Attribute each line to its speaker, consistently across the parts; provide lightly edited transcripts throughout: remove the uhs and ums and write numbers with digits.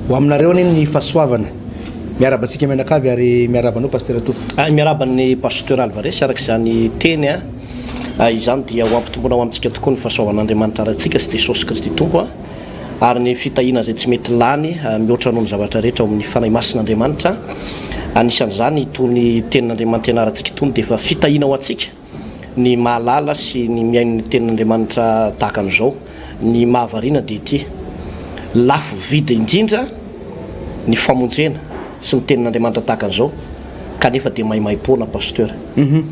Speaker 1: Ho aminareo anie ny fahasoavana. Miarahaba antsika mianakavy ary miarahaba anao Pasitera Tovo.
Speaker 2: Miarahaba an'i Pasteur Alvarez araka izany teny izany dia ho ampitomboina ho amintsika tokoa ny fahasoavan'Andriamanitra Raintsika sy Jesosy Kristy Tompo ary ny fitahiana izay tsy mety lany mihoatra noho ny zavatra rehetra ao amin'ny Fanahy Masin'Andriamanitra. Anisan'izany itony tenin'Andriamanitra ianarantsika itony dia efa fitahiana ho antsika. Ny mahalala sy ny mihaino ny tenin'Andriamanitra tahaka an'izao. Ny mahavariana dia ity, lafo vidy indrindra ny famonjena sy ny tenin'Andriamanitra tahaka an'izao kanefa dia maimaimpoana Pasteur. Ny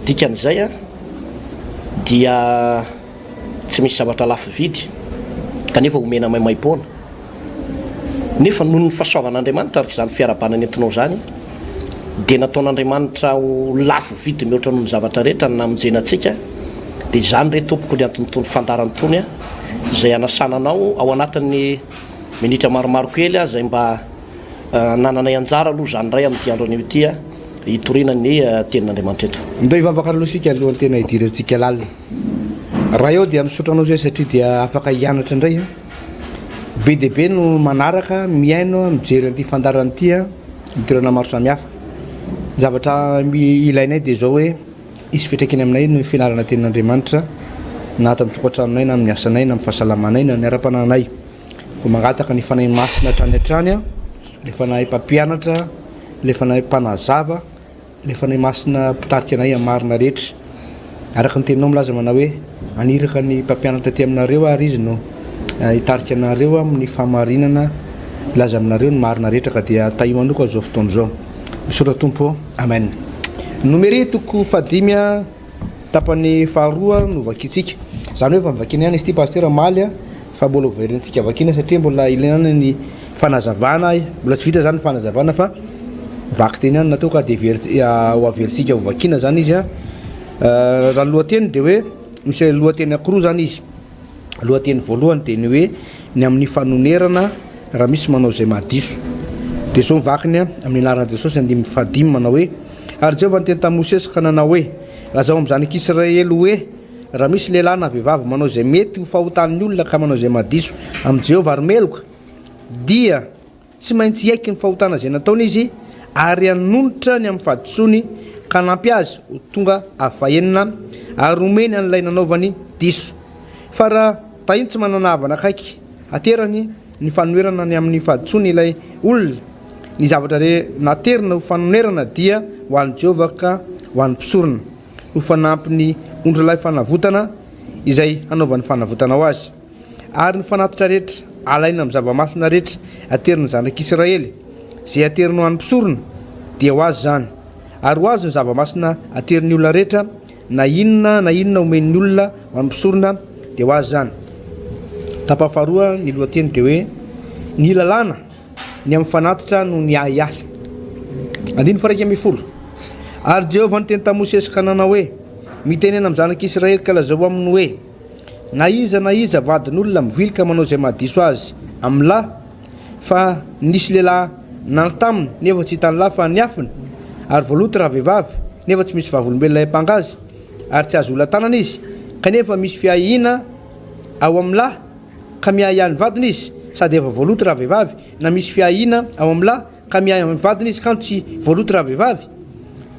Speaker 2: dikan'izay dia tsy misy zavatra lafo vidy kanefa omena maimaimpoana. Nefa noho ny fahasoavan'Andriamanitra araka izany fiarahabana nentinao izany dia nataon'Andriamanitra ho lafo vidy mihoatra noho ny zavatra rehetra ny namonjena antsika, dia izany re tompoko ny anton'itony fandaharana itony izay hanasana anao ao anatin'ny minitra maromaro kely izay mba nananay anjara aloha izany indray amin'ity andro anio ity hitoriana ny tenin'Andriamanitra eto.
Speaker 1: Ndao hivavaka aloha isika alohan'ny tena hidirantsika lalina. Ray ô dia misaotra anao izay satria dia afaka hianatra indray. Be dia be no manaraka, mihaino, mijery an'ity fandaharana ity amin'ny toerana maro samihafa. Ny zavatra ilainay dia izao hoe hisy fiantraikany aminay ny fianarana tenin'Andriamanitra na ato amin'ny tokantranonay na amin'ny asanay na amin'ny fahasalamanay na ny ara-panahinay. Koa mangataka ny Fanahy Masina hatrany hatrany, ilay Fanahy mpampianatra, ilay Fanahy mpanazava, Ilay Fanahy Masina mpitarika anay amin'ny marina rehetra. Araka ny teninao milaza manao hoe, Haniraka ny mpampianatra aty aminareo aho ary izy no hitarika anareo amin'ny fahamarinana hilaza aminareo ny marina rehetra ka dia tahio manokana izao fotoana izao. Misaotra Tompo ô. Amen. Nomery toko fahadimy tapany faharoa no vakintsika. Izany hoe efa novakiana ihany izy ity Pasitera omaly fa mbola hoverintsika vakiana satria mbola ilaina ny fanazavana, mbola tsy vita izany ny fanazavana fa vakiteny ihany natao ka dia ho averintsika ho vakiana izany izy. Raha ny lohateny dia hoe misy lohateny ankiroa izany izy. Lohateny voalohany dia ny hoe ny amin'ny fanonerana raha misy manao izay mahadiso. Dia izao ny vakiny amin'ny anaran'i Jesosy andininy fahadimy manao hoe ary Jehovah niteny tamin'i Mosesy ka nanao hoe lazao amin'ny zanak'Israely hoe Raha misy lehilahy na vehivavy manao izay mety ho fahotan'ny olona ka manao izay mahadiso amin'i Jehovah ary meloka, dia tsy maintsy hiaiky ny fahotana izay nataony izy ary hanonitra ny amin'ny fahadisoany ka hanampy azy ho tonga avy fahenina ary homeny an'ilay nanaovany diso. Fa raha tahiny tsy manana havana akaiky haterany ny fanonerana ny amin'ny fahadisoany ilay olona, ny zavatra re naterina ho fanonerana dia ho an'i Jehovah ka ho an'ny mpisorona. ho fanampin'ny ondrilahy fanavotana izay hanaovany fanavotana ho azy. Ary ny fanatitra rehetra alaina amin'ny zava-masina rehetra aterin'ny zanak'Israely, izay ateriny ho an'ny mpisorona, dia ho azy izany. Ary ho azy ny zava-masina aterin'ny olona rehetra, na inona na inona omen'ny olona ho an'ny mpisorona, dia ho azy izany. Tapany faharoa ny lohateny dia hoe Ny lalàna. Ny amin'ny fanatitra noho ny ahiahy. Andininy faha-11. Ary Jehovah niteny tamin'i Mosesy ka nanao hoe, Mitenena amin'ny zanak'Israely ka lazao aminy hoe, Na iza na iza vadin'olona mivily ka manao izay mahadiso azy amin'ny lahy, fa nisy lehilahy nandry taminy, nefa tsy hitan'ny lahy fa niafina, ary voaloto ravehivavy, nefa tsy misy vavolombelona hiampanga azy, ary tsy azo ola-tanana izy, kanefa misy fiahiana ao amin'ny lahy, ka miahiahy ny vadiny izy, sady efa voaloto ravehivavy, na misy fiahiana ao amin'ny lahy, ka miahy ny vadiny izy kanjo tsy voaloto ravehivavy,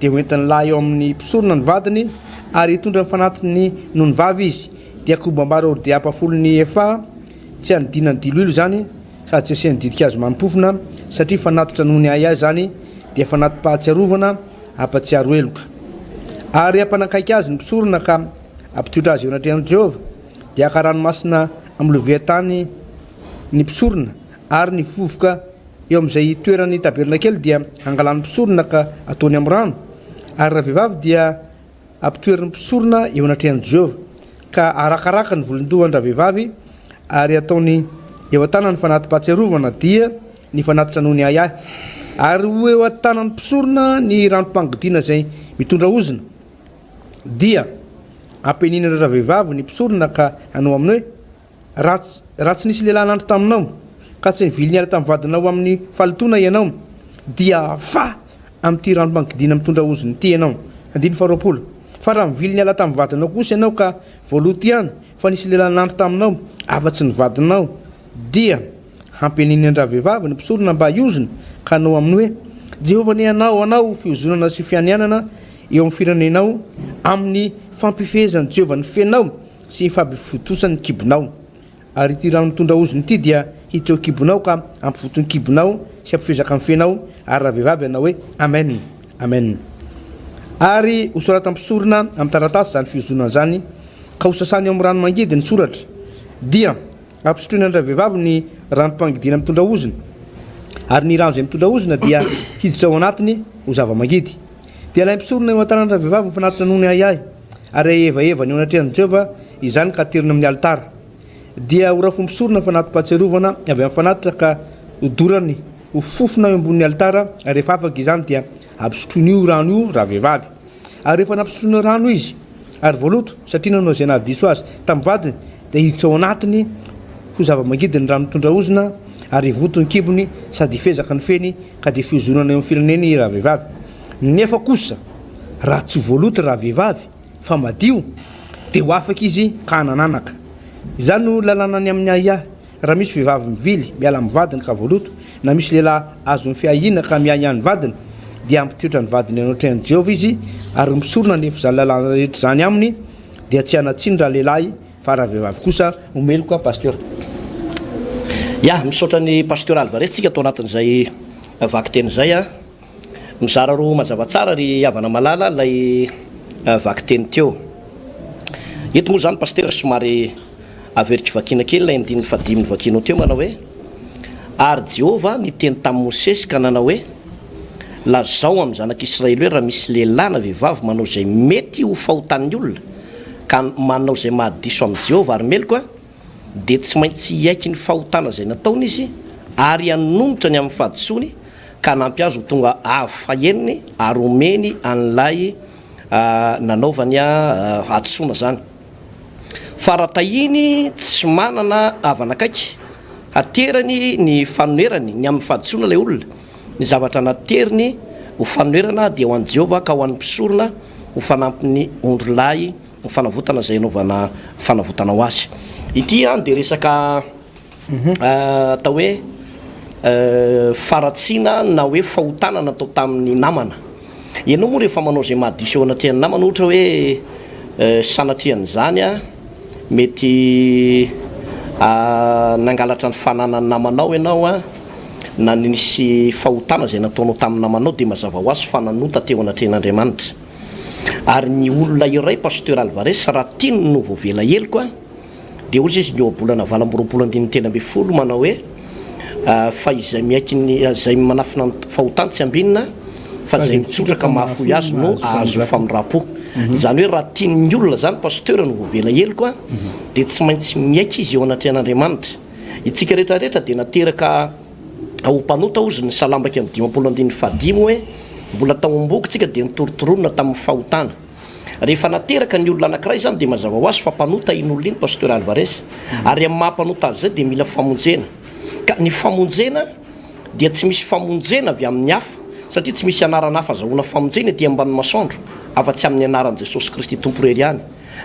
Speaker 1: dia ho entin'ny lahy eo amin'ny mpisorona ny vadiny, ary hitondra ny fanatiny noho ny vavy izy, dia kobam-bary hordea ampahafolon'ny efaha, tsy hanidinany diloilo izany, sady tsy asiany ditin-kazo manim-pofona, satria fanatitra noho ny ahiahy izany, dia fanati-pahatsiarovana hampatsiaro heloka. Ary hampanakaiky azy ny mpisorona ka hampitsotra azy eo anatrehan'i Jehovah. Dia haka ranomasina amin'ny lovia tany ny mpisorona, ary ny vovoka eo amin'izay itoeran'ny tabernakely dia hangalan'ny mpisorona ka ataony amin'ny rano, ary ravehivavy dia ampitoerin'ny mpisorona eo anatrehan'i Jehovah, ka arakaraka ny volon-dohan-dravehivavy, ary ataony eo an-tanany fanati-pahatsiarovana, dia ny fanatitra noho ny ahiahy, ary ho eo an-tanan'ny mpisorona ny ranom-pangidiana izay mitondra ozona. Dia ampianiana ravehivavy ny mpisorona ka hanao aminy hoe, Raha, raha tsy nisy lehilahy nandry taminao, ka tsy nivily niala tamin'ny vadinao amin'ny fahalotoana ianao, dia fa amin'ity ranom-pangidiana mitondra ozona ity ianao. Andininy faharoapolo. Fa raha nivily niala tamin'ny vadinao kosa ianao ka voaloto ihany, fa nisy lehilahy nandry taminao, afa-tsy ny vadinao, dia. Hampianiany an-dravehivavy ny mpisorona mba hiozona, ka hanao aminy hoe, Jehovah anie hanao anao ho fiozonana sy fianianana eo amin'ny firenenao, amin'ny fampifehezan'i Jehovah ny fenao sy ny fampivotosan'ny kibonao. Ary ity rano mitondra ozona ity dia hiditra ao an-kibonao ka hampivoto ny kibonao sy hampifezaka ny fenao, ary ravehivavy hanao hoe, Amen! Amen! Ary hosoratan'ny mpisorona amin'ny taratasy izany fiozonana izany, ka hosasany eo amin'ny rano mangidy ny soratra, dia hampisotroiny an-dravehivavy ny ranom-pangidiana mitondra ozona, ary ny rano izay mitondra ozona dia hiditra ao anatiny ho zava-mangidy. Dia alain'ny mpisorona eo an-tanan-dravehivavy ny fanatitra noho ny ahiahy, ary ahevahevany eo anatrehan'i Jehovah izany ka ateriny amin'ny alitara. Dia horafoin'ny mpisorona ny fanati-pahatsiarovana avy amin'ny fanatitra ka hodorany ho fofona eo ambonin'ny alitara, ary rehefa afaka izany dia ampisotroiny io rano io ravehivavy. Ary rehefa nampisotroina rano izy, ary voaloto, satria nanao izay nahadiso azy tamin'ny vadiny, dia hiditra ao anatiny ho zava-mangidy ny rano mitondra ozona, ary hivoto ny kibony sady hifezaka ny feny, ka dia fiozonana eo amin'ny fireneny ravehivavy. Nefa kosa, raha tsy voaloto ravehivavy, fa madio, dia ho afaka izy ka hanan'anaka. Izany no lalàna ny amin'ny ahiahy, raha misy vehivavy mivily miala amin'ny vadiny ka voaloto, na misy lehilahy azon'ny fiahiana ka miahiahy ny vadiny, dia hampitoetra ny vadiny eo anatrehan'i Jehovah izy, ary ny mpisorona hanefa izany lalàna rehetra izany aminy, dia tsy hanan-tsiny ralehilahy, fa ravehivavy kosa ho meloka. Pasteur.
Speaker 2: Ya, misaotra an'i Pasteur Alvarez tsika tao anatin'izay vakiteny izay a. Mizara roa mazava tsara ry havana malala ilay vakiteny teo. Eto moa izany Pasitera somary averiko vakiana kely ilay andininy fahadimy novakianao teo manao hoe, Ary Jehovah niteny tamin'i Mosesy ka nanao hoe, Lazao amin'ny zanak'Israely hoe raha misy lehilahy na vehivavy manao izay mety ho fahotan'ny olona ka manao izay mahadiso amin'i Jehovah ary meloka, dia tsy maintsy hiaiky ny fahotana izay nataony izy ary hanonitra ny amin'ny fahadisoany ka hanampy azy ho tonga avo faheniny ary homeny an'ilay nanaovany hadisoana izany. Fa raha tahiny tsy manana havana akaiky haterany ny fanonerany ny amin'ny fahadisoana ilay olona, ny zavatra nateriny ho fanonerana dia ho an'i Jehovah ka ho an'ny mpisorona ho fanampin'ny ondrilahy ny fanavotana izay anaovana fanavotana ho azy. Ity an dia resaka atao hoe faharatsiana na hoe fahotana natao tamin'ny namana. Ianao moa rehefa manao izay mahadiso eo anatrehan'ny namana ohatra hoe sanatrian'izany an, mety nangalatra ny fananan'ny namanao ianao an, na nisy fahotana izay nataonao tamin'ny namanao dia mazava ho azy fa nanota teo anatrehan'Andriamanitra. Ary ny olona iray Pasteur Alvarez raha tiany no voavela heloka dia hozy izy ny ohabolana 28 andininy 13 manao hoe fa izay miaiky ny izay manafina ny fahotany tsy ambinina fa izay mitsotra ka mahafoy azy no ahazo famindram-po. Izany hoe raha tian'ny olona izany Pasteur no voavela heloka dia tsy maintsy miaiky izy eo anatrehan'Andriamanitra. Itsika rehetra rehetra dia nateraka Ho mpanota hozy ny Salamo 51 andininy fahadimy hoe, Mbola tao am-bohoka isika dia nitorontoronina tamin'ny fahotana. Rehefa nateraka ny olona anankiray izany dia mazava ho azy fa mpanota iny olona iny Pasteur Alvarez. Ary amin'ny maha mpanota azy izay dia mila famonjena. Ka ny famonjena dia tsy misy famonjena avy amin'ny hafa satria tsy misy anarana hafa azahoana famonjena ety ambanin'ny masoandro afa-tsy amin'ny anaran'i Jesosy Kristy Tompo irery ihany.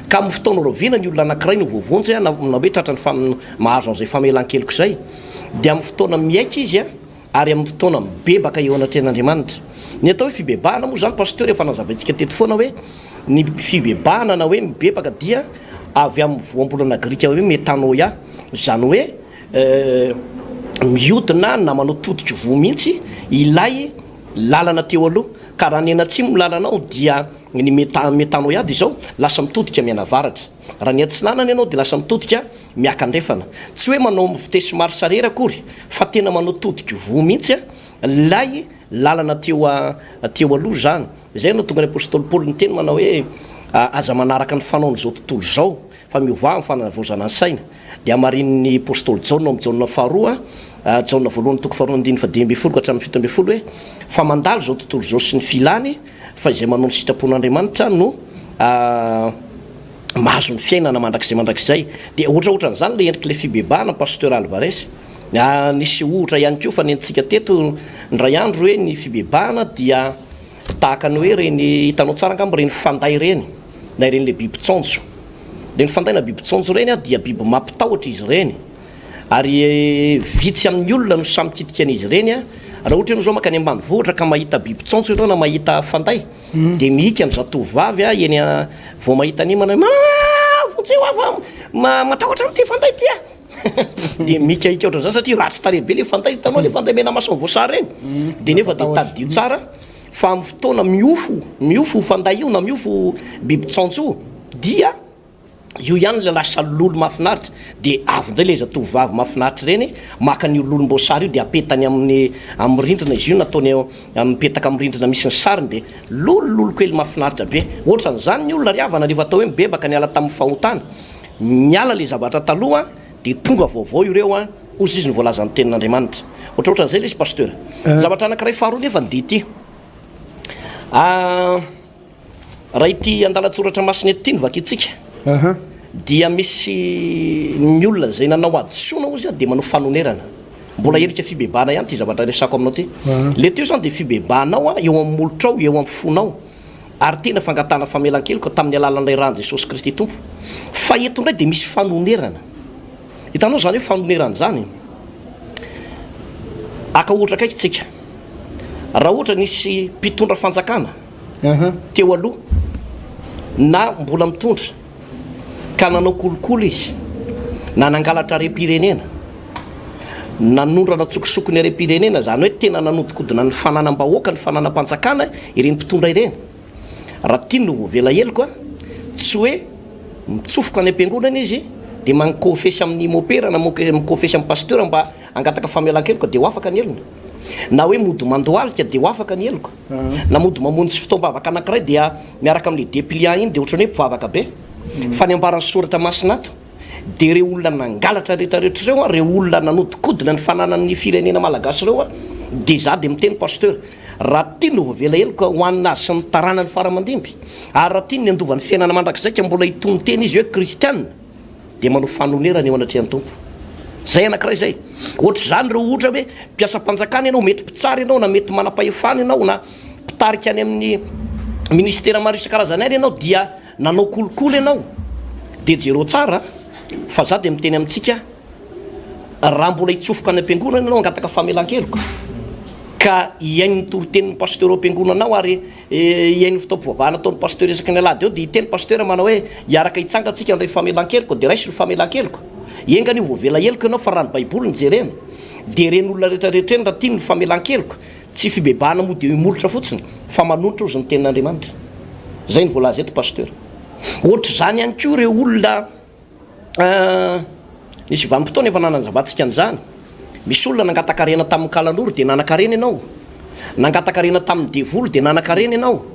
Speaker 2: Ka amin'ny fotoana rahoviana ny olona anankiray no voavonjy na hoe tratra ny mahazo an'izay famelan-keloka izay? Dia amin'ny fotoana miaiky izy ary amin'ny fotoana mibebaka eo anatrehan'Andriamanitra. Ny atao hoe fibebahana moa izany Pasteur efa nazavaintsika teto foana hoe ny fibebahana na hoe mibebaka dia avy amin'ny voambolana grika hoe metanoia, izany hoe mihodina na manao todika voa mihitsy ilay lalana teo aloha. Ka raha nianatsimo ny lalanao dia ny metanoia dia izao, lasa mitodika mianavaratra. Raha niatsinanana ianao dia lasa mitodika miakandrefana. Tsy hoe manao vitesse marche arrière akory fa tena manao todika voa mihitsy ilay lalana teo teo aloha izany. Izay no nahatonga ny apostoly Paoly niteny manao hoe aza manaraka ny fanaon'izao tontolo izao fa miovà amin'ny fanavaozana ny saina. Dia hamarinin'ny apostoly Jaona ao amin'ny Jaona faharoa, Jaona voalohany toko faharoa andininy fahadimy ambin'ny folo ka hatramin'ny 17 hoe fa mandalo izao tontolo izao sy ny filany fa izay manao ny sitrapon'Andriamanitra no mahazo ny fiainana mandrakizay mandrakizay. Dia ohatraohatran'izany ilay endrik'ilay fibebahana Pasteur Alvarez. Nisy ohatra ihany koa fa nentintsika teto indray andro hoe ny fibebahana dia tahaka ny hoe ireny, hitanao tsara angamba ireny fanday ireny na ireny ilay biby tsaonjo. Ireny fanday na biby tsaonjo ireny dia biby mampitahotra izy ireny. Ary vitsy amin'ny olona no sahy mikitika an'izy ireny. Raha ohatra ianao izao mankany ambanivohitra ka mahita biby tsaontso ianao na mahita fanday dia mihika ny zatovovavy eny vao mahita an'iny manao hoe mama vonjeo aho fa matahotra an'ity fanday ity aho. Dia mihikahika ohatran'izany satria ratsy tarehy be ilay fanday, hitanao ilay fanday mena maso voasary ireny. Dia nefa dia tadidio tsara fa amin'ny fotoana miofo, miofo io fanday io na miofo io biby tsaontso io dia Io ihany ilay lasa lolo mahafinaritra, dia avy indray ilay zatovovavy mahafinaritra ireny, maka an'io lolom-boasary io dia apetany amin'ny amin'ny rindrina izy io, nataony mipetaka amin'ny rindrina misy ny sariny dia lolo lolo kely mahafinaritra be. Ohatran'izany ny olona ry havana rehefa atao hoe mibebaka niala tamin'ny fahotana, niala ilay zavatra taloha dia tonga vaovao ireo an, hozy izy no voalazan'ny tenin'Andriamanitra. Ohatrohatran'izay ilay izy Pasteur. Zavatra anankiray faharoa nefany dia ity. Ah. Raha ity andalan-tsoratra masina eto ity no vakintsika dia misy ny olona izay nanao hadisoana hozy dia manao fanonerana. Mbola endrika fibebahana ihany ity zavatra resako aminao ity. Le teo izany dia fibebahanao eo amin'ny molotrao, eo amin'ny fonao ary tena fangatahana famelan-keloka tamin'ny alalan'ilay ran'i Jesosy Kristy Tompo. Fa eto indray dia misy fanonerana. Hitanao izany hoe fanonerana izany? Haka ohatra akaiky tsika. Raha ohatra nisy mpitondra fanjakana teo aloha na mbola mitondra ka nanao kolikoly izy na nangalatra harem-pirenena, nanondrana an-tsokosoko ny harem-pirenena, izany hoe tena nanodikodina ny fananam-bahoaka, ny fananam-panjakana ireny mpitondra ireny. Raha tiany ho voavela heloka, tsy hoe mitsofoka any am-piangonana izy dia mankôfesy amin'ny mopera na mikôfesy amin'ny pasteur mba hangataka famelan-keloka dia ho afaka ny helony. Na hoe mody mandohalika dia ho afaka ny heloka. Na mody mamonjy fotoam-bavaka anankiray dia miaraka amin'ilay dépliant iny dia ohatran'ny hoe mpivavaka be. Fa ny ambaran'ny soratra masina ato dia ireo olona nangalatra rehetra rehetra ireo, ireo olona nanodikodina ny fananan'ny firenena malagasy ireo dia izaho dia miteny Pasteur, raha tiany ho voavela heloka ho an'ny azy sy ny taranany fara aman-dimby ary raha tiany ny handova ny fiainana mandrakizay ka mbola hitonon-tena izy hoe kristiana dia manao fanonerana eo anatrehan'ny Tompo. Izay anankiray izay. Ohatr'izany ireo ohatra hoe mpiasam-panjakana ianao, mety mpitsara ianao na mety manam-pahefana ianao na mpitarika any amin'ny ministera maro isan-karazany any ianao dia nanao kolikoly ianao. Dia jereo tsara fa za dia miteny amintsika raha mbola hitsofoka any am-piangonana ianao hangataka famelan-keloka ka hihaino ny toritenin'ny pasteur ao am-piangonanao ary Hihaino fotoam-pivavahana ataon'ny pasteur isaky ny alahady eo dia hiteny pasteur manao hoe hiaraka hitsanga tsika handray famelan-keloka dia raiso ny famelan-keloka. Enga anie ho voavela heloka ianao fa raha ny baiboly no jerena dia ireny olona rehetra rehetra ireny raha tiany ny famelan-keloka tsy fibebahana mody eo imolotra fotsiny fa manonitra ozy ny tenin'Andriamanitra. Izay no voalaza eto pasteur. Ohatr'izany ihany koa ireo olona Nisy vanim-potoana efa nanazavatsika an'izany. Misy olona nangatak-karena tamin'ny kalanoro dia nanan-karena ianao. Nangatak-karena tamin'ny devoly dia nanan-karena ianao.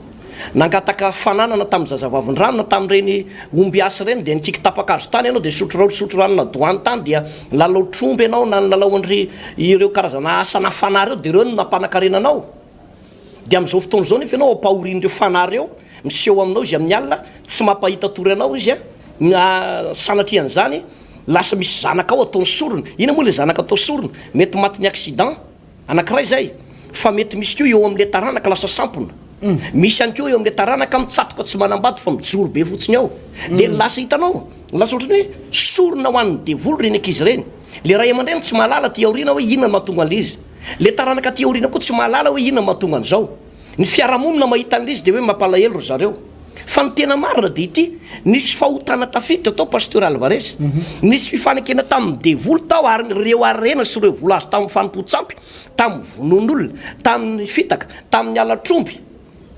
Speaker 2: Nangataka fananana tamin'ny zazavavindrano na tamin'ireny ombiasy ireny dia nikiky tapa-kazo tany ianao dia nisotro rano nisotro rano nadoany tany dia nilalao tromba ianao na nilalao an'ireo ireo karazana asa nafana ireo dia ireo no nampanan-karena anao. Dia amin'izao fotoana izao nefa ianao ampahorian'ireo fanahy ireo, miseho aminao izy amin'ny alina, tsy mampahita tory anao izy, na sanatria an'izany, lasa misy zanakao ataony sorona. Inona moa ilay zanaka atao sorona? Mety matin'ny accident anankiray izay, fa mety misy koa eo amin'ilay taranaka lasa sampona. Misy ihany koa eo amin'ilay taranaka mitsatoka tsy manambady fa mijoro be fotsiny ao. Dia lasa hitanao, lasa ohatran'ny hoe sorona ho an'ny devoly ireny ankizy ireny. Ilay ray aman-dreny tsy mahalala aty aoriana hoe inona no mahatonga an'ilay izy. Le taranaka aty aoriana koa tsy mahalala hoe inona no mahatonga an'izao. Ny fiarahamonina mahita an'ilay izy dia hoe mampalahelo ry zareo. Fa ny tena marina dia ity, nisy fahotana tafiditra tao Pasteur Alvarez. Nisy fifanekena tamin'ny devoly tao ary ireo harena sy ireo vola azo tamin'ny fanompoan-tsampy, tamin'ny vonoan'olona, tamin'ny fitaka, tamin'ny halatr'omby,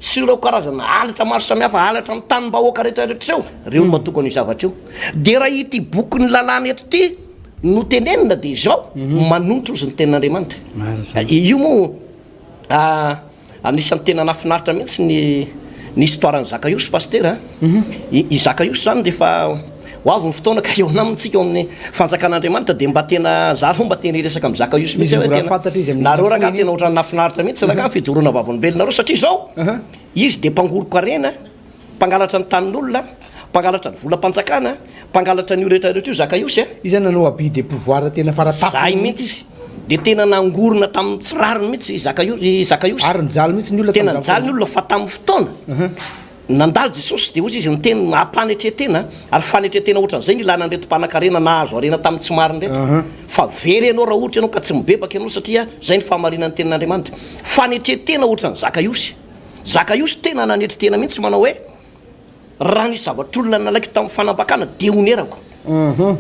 Speaker 2: sy ireo karazana halatra maro samihafa, halatra ny tanim-bahoaka rehetra rehetra ireo, ireo no mahatonga an'io zavatra io. Dia raha ity bokin'ny lalàna eto ity no tenenina dia izao, manonitra ozy ny tenin'Andriamanitra. Io moa anisan'ny tena nahafinaritra mihitsy ny ny histoire an'i Zakaiosy Pasitera a. I Zakaiosy izany rehefa Ho avy ny fotoana ka hihaona aminy tsika ao amin'ny fanjakan'Andriamanitra dia mba tena za aloha mba tena hiresaka amin'i Zakaiosy mihitsy hoe tena nareo rangaha tena ohatran'ny nahafinaritra mihitsy rangaha ny fijoroana vavolombelonareo satria izao izy dia mpangoron-karena, mpangalatra ny tanin'olona, mpangalatra ny volam-panjakana, mpangalatra an'io rehetra rehetra io Zakaiosy a.
Speaker 1: Izy zany nanao abus de pouvoir tena fara-tampony
Speaker 2: Zay mihitsy. Dia tena nangorona tamin'ny tsy rariny mihitsy i Zakaiosy, i Zakaiosy.
Speaker 1: Ary nijaly mihitsy ny olona
Speaker 2: Tena nijaly ny olona fa tamin'ny fotoana Nandalo Jesosy dia hozy izy niteny ampanetren-tena, ary fanetren-tena ohatran'izay no ilana an'ireto mpanankarena nahazo harena tamin'ny tsy marina ireto. Fa very ianao raha ohatra ianao ka tsy mibebaka ianao satria izay ny fahamarinan'ny tenin'Andriamanitra. Fanetren-tena ohatran'i Zakaiosy. Zakaiosy tena nanetry tena mihitsy manao hoe, raha nisy zavatr'olona nalaiko tamin'ny fanampakana dia honerako.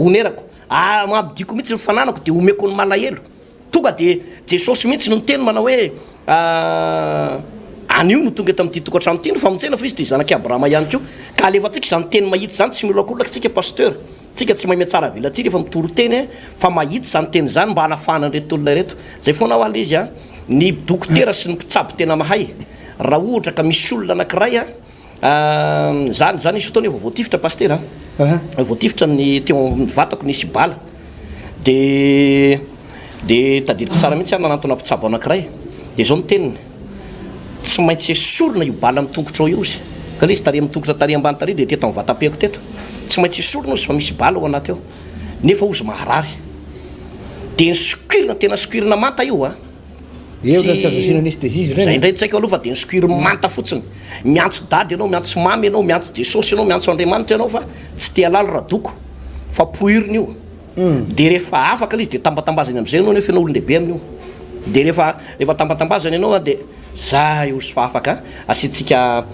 Speaker 2: Honerako. Ampidiako mihitsy ny fananako dia omeko ny malahelo. Tonga dia Jesosy mihitsy no niteny manao hoe, Anio no tonga eto amin'ity tokantrano ity ny famonjena fa izy dia zanak'i Abrahama ihany koa. Ka alefantsika izany teny mahitsy izany, tsy miolakolaka isika Pasteur. Tsika tsy mahay mihatsara velatsihy rehefa mitory teny fa mahitsy izany teny izany mba hanafahana an'ireto olona ireto. Izay foana hoa le izy a! Ny dokotera sy ny mpitsabo tena mahay raha ohatra ka misy olona anakiray a! Zany zany nisy fotoana efa voatifitra pasitera a! Voatifitra ny teo amin'ny vatako nisy bala de de tadidiko tsara mihitsy aho nanantona mpitsabo anakiray de zao ny teniny Tsy maintsy esorina io bala amin'ny tongotrao io ozy. Ka ilay izy tary amin'ny tongotra tary ambany tary dia teto amin'ny vatam-peko teto. Tsy maintsy esorina ozy fa misy bala ao anaty ao. Nefa ozy maharary. Dia nisokirina, tena sokirina manta io a.
Speaker 1: Eo raha tsy azo asiana anesthésie izy ireny.
Speaker 2: Izay indray tsy haiko aloha fa dia nisokiriny manta fotsiny. Miantso dada ianao, miantso mamy ianao, miantso Jesosy ianao, miantso Andriamanitra ianao fa tsy te halala radoko fa poirina io. Dia rehefa afaka ilay izy dia tambatambazany amin'izay ianao nefa ianao olon-dehibe amin'io. Dia rehefa rehefa tambatambazany ianao dia zay ozy fa afaka asiantsika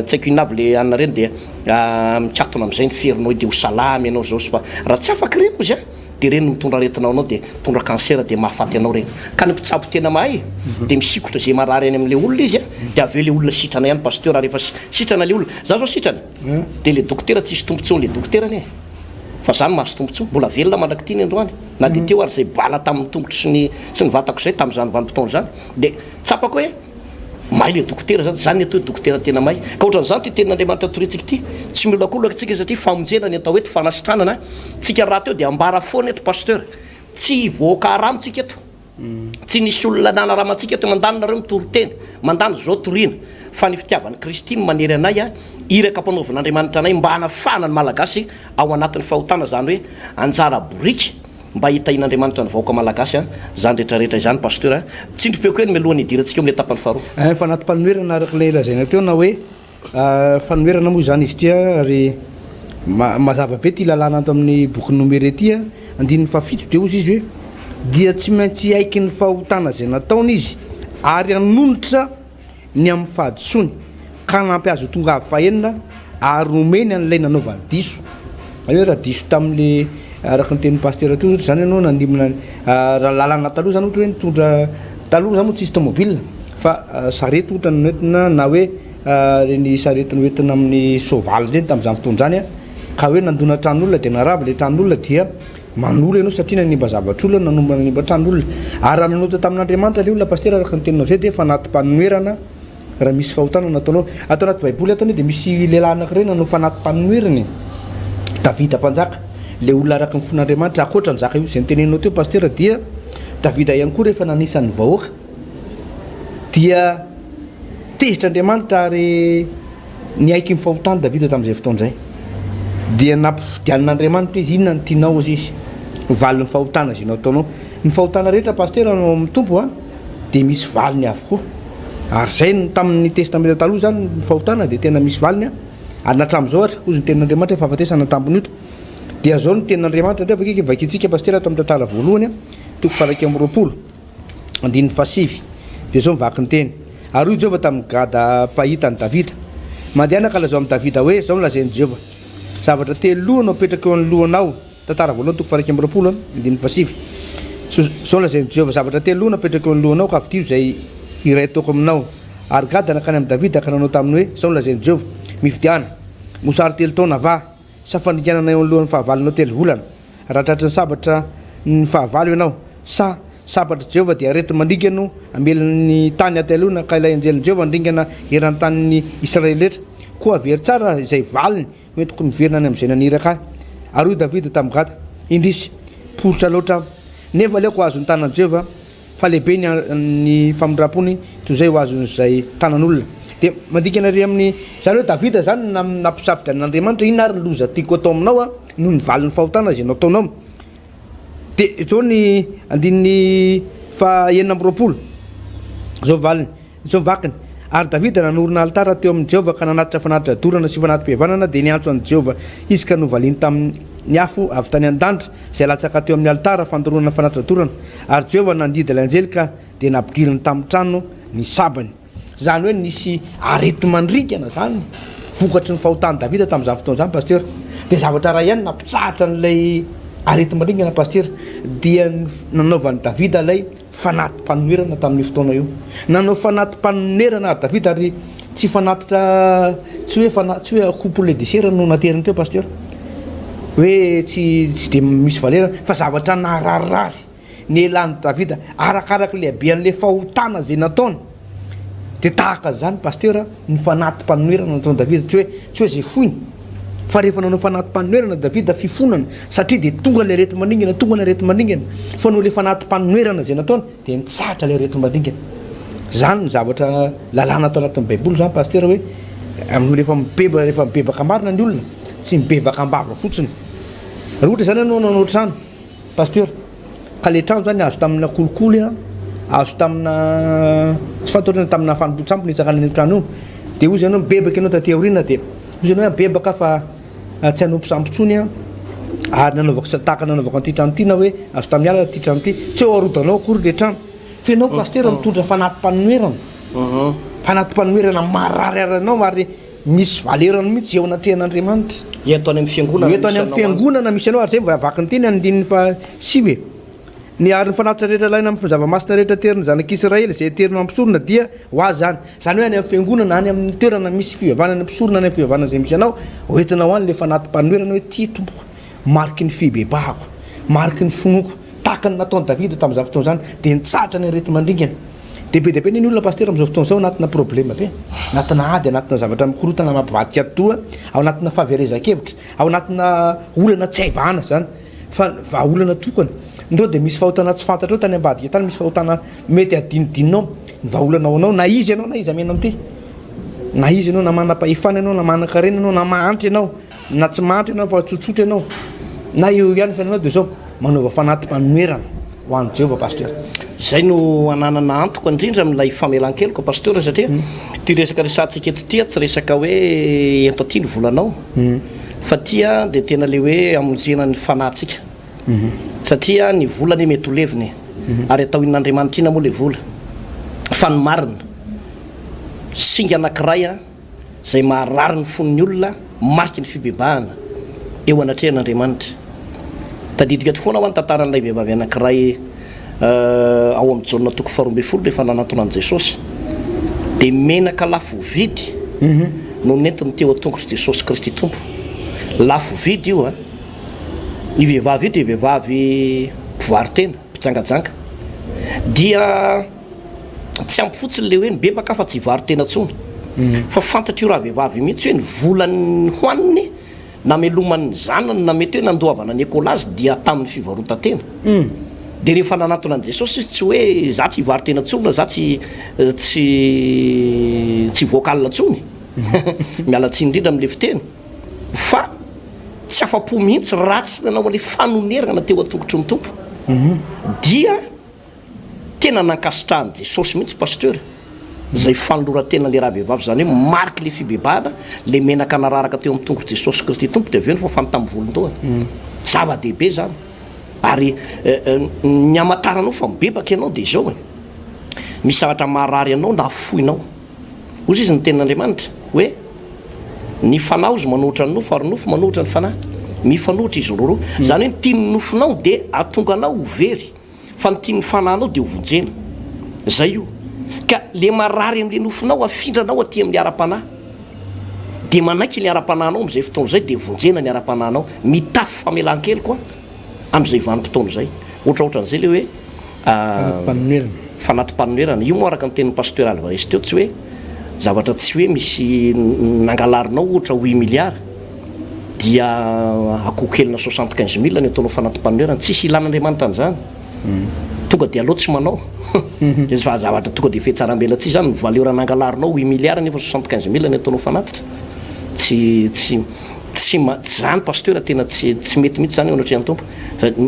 Speaker 2: tsy haiko inona avy le anona ireny dia mikatona amin'izay ny ferinao dia ho salama ianao zao sy fa raha tsy afaka ireny ozy a dia ireny no mitondra aretina ho anao dia mitondra cancer dia mahafaty anao ireny. Ka ny mpitsabo tena mahay dia misikotra izay marary any amin'ilay olona izy a dia avy eo ilay olona sitrana ihany pasteur rehefa sitrana ilay olona. Za zao sitrana dia ilay dokotera tsisy tombotsoa an'ilay dokotera anie. Fa za no mahazo tombotsoa, mbola velona mandrak'ity ny androany, na dia teo ary izay bala tamin'ny tongotro sy ny sy ny vatako izay tamin'izany vanim-potoana izany, dia tsapako hoe mahay ilay dokotera izany, izany ny atao hoe dokotera tena mahay. Ka ohatran'izany ity tenin'Andriamanitra toriantsika ity, tsy miolakolaka isika satria famonjena ny atao eto, fanasitranana, tsika rahateo dia ambara foana eto Pasteur, tsy hivoaka haramo tsika eto. Tsy nisy olona nanarama antsika eto mandany nareo mitory teny, mandany zao toriana, fa ny fitiavan'i Kristy no manery anay, iraka ampanaovin'Andriamanitra anay mba hanafahana ny Malagasy ao anatin'ny fahotana, zany hoe anjara boriky mba hitahian'Andriamanitra ny vahoaka Malagasy an, zany rehetra rehetra izany Pasteur a, tsindrim-peo kely mialohan'ny hidirantsika eo amin'ilay tapany faharoa.
Speaker 1: Fanatim-panoherana araka ilay lazaina teo na hoe Fanoherana moa izany izy ity ary mazava be ity lalàna ato amin'ny bokin'ny Nomery ity, andininy fahafito dia hozy izy hoe dia tsy maintsy hiaiky ny fahotana izay nataony izy ary hanonitra ny amin'ny fahadisoany ka hanampy azy ho tonga avy fahenina ary homeny an'ilay nanaovany diso. Izany hoe raha diso tamin'le araka ny tenin'ny pasitera teo ohatra izany ianao nandimina raha lalana taloha izany ohatra hoe nitondra taloha izany moa tsisy tomobile fa sarety ohatra no nentina na hoe ireny sarety noentina amin'ny soavaly ireny tamin'izany fotoana izany ka hoe nandona tran'olona dia narava ilay tran'olona dia manolo ianao satria nanimba zavatr'olona nanomba nanimba tran'olona ary raha nanota tamin'Andriamanitra ilay olona pasitera araka ny teninao izay dia fanati-panoherana Raha misy fahotana nataonao. Ato anaty baiboly ato anie dia misy lehilahy anankiray nanao fanati-panoherana e. Davida mpanjaka, ilay olona araka ny fon'Andriamanitra, ankoatra ny zaka io izay noteneninao teo pasitera dia Davida ihany koa rehefa nanisa ny vahoaka dia tezitra Andriamanitra ary Niaiky ny fahotany Davida tamin'izay fotoana izay. Dia nampifidianin'Andriamanitra izy, inona no tianao hozy izy? Ho valin'ny fahotana izay nataonao. Ny fahotana rehetra Pasitera ao amin'ny Tompo a, dia misy valiny avokoa. Ary izay no tamin'ny Testamenta taloha izany ny fahotana dia tena misy valiny a. Ary na hatramin'izao ary, hozy ny tenin'Andriamanitra hoe fahafatesana tambin'ny ota. Dia izao no tenin'Andriamanitra, andeha vakiko vakintsika Pasitera ato amin'ny tantara voalohany a, toko faha 21. Andininy fahasivy, dia izao ny vaky ny teny, Ary hoy Jehovah tamin'i Gada mpahita an'i Davida, Mandehana ka lazao amin'i Davida hoe, Izao no lazain'i Jehovah, Zavatra telo loha no apetrako eo anoloanao, Tantara voalohany toko faha-21, andininy fahasivy, Izao no lazain'i Jehovah, Zavatra telo loha no apetrako eo anoloanao, ka fidio izay iray ataoko aminao. Ary Gada nankany amin'i Davida ka nanao taminy hoe, Izao no lazain'i Jehovah, Mifidiana, mosary telo taona va, sa fandringanana eo anoloan'ny fahavalonao telo volana? Raha tratry ny sabatra ny fahavalo ianao, sa sabatr'i Jehovah dia areti-mandringa no hamely ny tany hateloana, ka ilay anjelin'i Jehovah handringana eran'ny tanin'ny Israely rehetra? Koa avero tsara izay valiny hoentiko miverina any amin'izay naniraka ahy. Ary hoy Davida tamin'i Gada, Indrisy, poritra loatra aho, nefa aleoko azon'ny tanan'i Jehovah fa lehibe ny ny famindram-pony toy izay ho azon'izay tanan'olona. Dia mandingana ery amin'ny, izany hoe Davida izany nampisafidy an'Andriamanitra, inona ary ny loza tiako atao aminao a, noho ny valin'ny fahotana izay nataonao. Dia izao ny andininy faha 26, izao ny valiny, izao ny vakiny, Ary Davida nanorina alitara teo amin'i Jehovah ka nanatitra fanatitra dorana sy fanati-pihavanana, dia niantso an'i Jehovah izy ka novaliany tamin'ny. ny afo avy tany an-danitra izay latsaka teo amin'ny alitara fandoroana fanatitra dorana, ary Jehovah nandidy ilay anjely ka dia nampidiriny tamin'ny trano ny sabany. Izany hoe nisy areti-mandringana izany vokatry ny fahotan'i Davida tamin'izany fotoana izany Pasteur. Dia zavatra iray ihany nampitsahatra an'ilay areti-mandringana Pasteur dia ny nanaovan'i Davida ilay fanati-panonerana tamin'io fotoana io. Nanao fanati-panonerana ary Davida ary tsy fanatitra tsy hoe fana tsy hoe akoho poulet de chair no nateriny teo Pasteur. Hoe tsy tsy dia misy valeur fa zavatra nararirary. Nelan'i Davida arakaraka ilay habean'ilay fahotana izay nataony. Dia tahaka izany Pasteur ny fanati-panonerana nataon'i Davida, tsy hoe tsy hoe izay foiny, fa rehefa nanao fanati-panonerana Davida fifonana, satria dia tonga ilay areti-maningana, tonga ny areti-maningana, fa noho ilay fanati-panonerana izay nataony dia nitsahatra ilay areti-maningana. Izany no zavatra lalàna ato anatin'ny Baiboly izany Pasteur hoe amin'ny rehefa mibebaka rehefa mibebaka marina ny olona, tsy mibebaka am-bava fotsiny. Raha ohatra izany ianao nanao trano, Pasteur, ka le trano zany azo tamina kolikoly an, azo tamina tsy fantatro na tamina fanompoan-tsampy nitsangana an'io trano io, dia hozy ianao mibebaka ianao taty aoriana dia hozy ianao hoe mibebaka aho fa tsy hanompo sampy intsony an, ary nanaovako tahaka nanaovako an'ity trano ity na hoe azo tamin'ny alina ity trano ity, tsy eo arodanao akory le trano, fa ianao pasteur mitondra fanati-panonerana, fanati-panonerana marary anao ary Misy valerany mihitsy eo anatrehan'Andriamanitra.
Speaker 2: Ento any amin'ny fiangonana
Speaker 1: Ento any
Speaker 2: misy
Speaker 1: amin'ny
Speaker 2: anao any.
Speaker 1: fiangonana misy anao, ary izay vao vaky ny teny andininy faha sivy e. Ny ary ny fanatitra rehetra alaina amin'ny zava-masina rehetra aterin'ny zanak'Israely, izay ateriny ho an'ny mpisorona, dia ho azy izany. Izany hoe any amin'ny fiangonana, any amin'ny toerana misy fivavahana ny mpisorona, any amin'ny fivavahana izay misy anao, hoentinao any ilay fanati-panoherana hoe, Ity Tompoko, mariky ny fibebahako, mariky ny finoako. Tahaka ny nataon'i Davida tamin'izany fotoana izany, dia nitsahatra ny areti-mandringana. Dia be dia be anie ny olona Pasitera amin'izao fotoana izao anatina problème be, anatina ady, anatina zavatra mikorotana mampivadika atidoha, ao anatina fahaverezan-kevitra, ao anatina olana tsy hay vahana izany. Fa vahaolana tokana. Indreo dia misy fahotana tsy fantatrao tany ambadika tany, misy fahotana mety hadinodininao. Ny vahaolana ho anao, na iza ianao na iza miaina amin'ity, na iza ianao, na manam-pahefana ianao, na manan-karena ianao, na mahantra ianao, Na tsy mahantra ianao fa tsotsotra ianao, na eo ihany ny fiainanao dia izao, manaova fanati-panonerana ho an'i Jehovah Pasteur.
Speaker 2: Izay no ananana antoka indrindra amin'ilay famelan-keloka Pasteur satria ity resaka resahantsika eto ity tsy resaka hoe ento aty ny volanao fa ity dia tena ilay hoe hamonjena ny fanahintsika satria ny vola anie mety ho levona e ary atao inona Andriamanitra inona moa ilay vola fa ny marina singa anankiray izay maharary ny fon'ny olona mariky ny fibebahana eo anatrehan'Andriamanitra. Tadidiko eto foana hoa ny tantaran'ilay vehivavy anankiray ao amin'ny Jaona toko faharoa ambin'ny folo rehefa nanantona an'i Jesosy dia menaka lafo vidy no nentiny teo an-tongotr'i Jesosy Kristy Tompo. Lafo vidy io an! Io vehivavy io dia vehivavy mpivaro-tena, mpijangajanga. Dia Tsy ampy fotsiny le hoe mibebaka fa tsy hivaro-tena intsony. Fa fantatr'io ravehivavy io mihitsy hoe ny volany hohaniny, namelomany ny zanany na mety hoe nandoavana ny écolage dia tamin'ny fivarotan-tena. Dia rehefa nanantona an'i Jesosy izy tsy hoe za tsy hivaro-tena intsony na za tsy tsy tsy hivoaka alina intsony. Miala tsiny indrindra amin'ilay fiteny fa tsy afa-po mihitsy raha tsy nanao an'ilay fanonerana teo an-tongotry ny Tompo. Dia Tena nankasitrahan'i Jesosy mihitsy Pasteur izay fanoloran-tena le ravehivavy izany hoe mariky le fibebahana le menaka nararaka teo amin'ny tongotr'i Jesosy Kristy Tompo dia avy eo nifafany tamin'ny volon-dohany. Zava-dehibe izany. Ary ny hamantaranao fa mibebaka ianao dia izao e, misy zavatra maharary anao na afoinao. Hoy izy ny tenin'Andriamanitra hoe ny fanahy hozy manohitra ny nofo ary ny nofo manohitra ny fanahy. Mifanohitra izy roroa. Izany hoe ny tian'ny nofonao dia hahatonga anao ho very. Fa ny tian'ny fanahinao dia ho vonjena. Zay io. Ka le marary amle nofonao afindranao aty amle ara-panahy. Dia manaiky le ara-panahinao amzay fotoana zay dia vonjena ny ara-panahinao. Mitafy famelan-keloka amzay vanim-potoana zay. Ohatraohatran'izay le hoe
Speaker 1: Fanati-panonerana.
Speaker 2: Fanati-panonerana. Io moa araka ny tenin'i Pasteur Alvarez teo tsy hoe zavatra tsy hoe misy nangalarinao ohatra huit milliards. dia akoho kelina 75000 ny ataonao fanati-panonerana, tsisy ilan'Andriamanitra an'izany, tonga dia aleo tsy manao, dia fa zavatra tonga dia fihatsarambelatsihy izany, ny valeur nangalarinao huit milliards nefa 75000 ny ataonao fanatitra, tsy tsy tsy ma tsy zany pasteur tena tsy tsy mety mihitsy zany eo anatrehan'ny Tompo,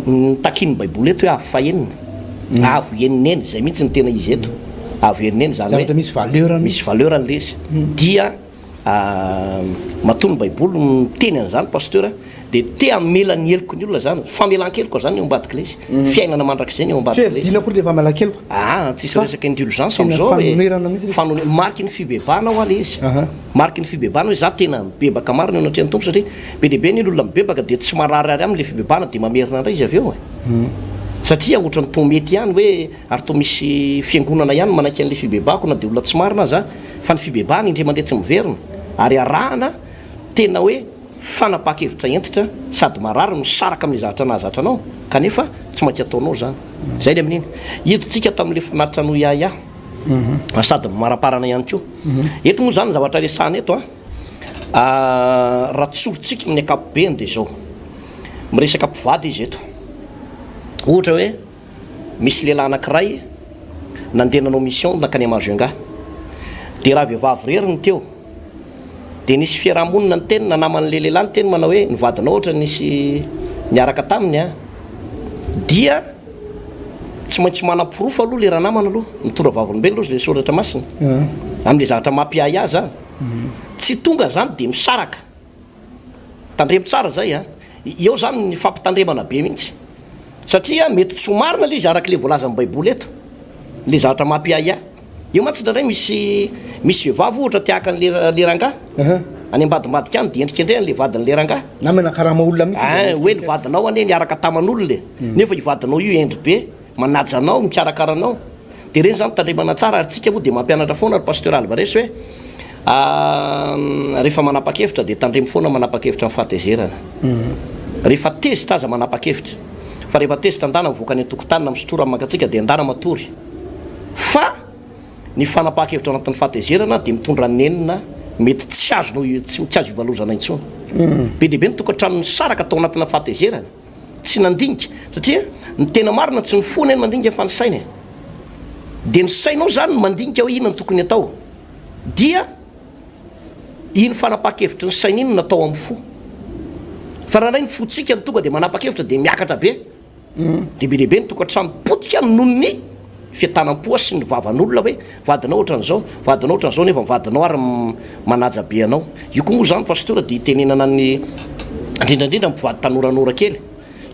Speaker 2: ny takian'ny baiboly eto hoe avo fahenina, avo enina eny, zay mihitsy ny tena izy eto, avo enina eny, zany hoe
Speaker 1: misy valeur
Speaker 2: misy valeur an'ilay izy, dia. Matoa ny baiboly miteny an'izany Pasteur dia te hamela ny heloky ny olona zany, famelan-keloka zany ny ao ambadik'ilay izy, fiainana mandrakizay ny ao
Speaker 1: Tsy hoe
Speaker 2: ambadik'ilay izy.
Speaker 1: vidiana akory ilay famelan-keloka
Speaker 2: Aa tsisy
Speaker 1: fa
Speaker 2: resaka indulgence
Speaker 1: tena
Speaker 2: am'zao e,
Speaker 1: fanonerana mihitsy ilay izy.
Speaker 2: fanone- mariky ny fibebahana hoa ilay izy,
Speaker 1: Aha.
Speaker 2: mariky ny fibebahana hoe za tena mibebaka marina eo anatrehan'ny Tompo satria be dia be anie ny olona mibebaka dia tsy mararirary aminy ilay fibebahana dia mamerina indray izy avy eo e, satria ohatran'ny toa mety ihany hoe ary toa misy fiangonana ihany manaiky an'ilay fibebahako na dia olona tsy marina aza aho. Fa ny fibebahana indray mandeha tsy miverina ary arahana tena hoe fanapahan-kevitra hentitra sady marary misaraka amin'ilay zavatra nahazatra anao kanefa tsy maintsy ataonao izany. Izay ny amin'iny. Hidintsika tamin'ilay fanatitra nohiahiahy sady mimaraparana ihany koa. Eto moa izany ny zavatra resahana eto an, raha tsorintsika amin'ny ankapobeny dia izao, miresaka mpivady izy eto. Ohatra hoe. Misy lehilahy anankiray nandeha nanao mission nankany Majunga. Dia raha vehivavy irery no teo. Dia nisy fiaraha-monina niteny na naman'ilay lehilahy niteny manao hoe ny vadinao ohatra nisy niaraka taminy an. Dia tsy maintsy manam-porofo aloha ilay ranamana aloha, mitondra vavolombelona ozy ilay soratra masina. Amin'ilay zavatra mampiahiahy izany. Tsy tonga izany dia misaraka. Tandremo tsara zay a! Eo zany ny fampitandremana be mihitsy. Satria mety tsy ho marina le izy araka le voalazan'ny baiboly eto. Le zavatra mampiahiahy. Eo mantsy indraindray misy misy vehivavy ohatra te haka an'le le rangahy any ambadimbadika any dia endrikendrehany le vadin'le rangahy.
Speaker 1: Na manakarama olona mihitsy izy
Speaker 2: Ein, hoe ny vadinao anie niaraka taman'olona e. Nefa io vadinao io hendry be. Manaja anao, mikarakara anao. Dia ireny izany tandremana tsara ary tsika moa dia mampianatra foana ry Pasteur Alvarez hoe rehefa manapa-kevitra dia tandremo foana manapa-kevitra amin'ny fahatezerana. Rehefa tezitra aza manapa-kevitra. Fa rehefa tezitra andana mivoaka any an-tokotany na misotroa rano mangatsiaka dia andana matory. Fa ny fanapahan-kevitra ao anatin'ny fahatezerana dia mitondra nenina mety tsy azonao tsy azo ivalozana intsony. Be dia be ny tokantrano nisaraka tao anatina fahatezerana. Tsy nandinika satria ny tena marina tsy ny fo anie no mandinika fa ny saina e! Dia ny sainao izany no mandinika hoe inona no tokony atao dia iny fanapahan-kevitry ny saina iny no natao amin'ny fo. Fa raha indray ny fontsika no tonga dia manapa-kevitra dia miakatra be dia be dia be ny tokantrano potika noho ny fientanam-po sy ny vavan'olona hoe vadinao ohatran'izao, vadinao ohatran'izao nefa ny vadinao ary manaja be anao. Io koa moa izany Pastora dia itenenana ny indrindra indrindra ny mpivady tanoranora kely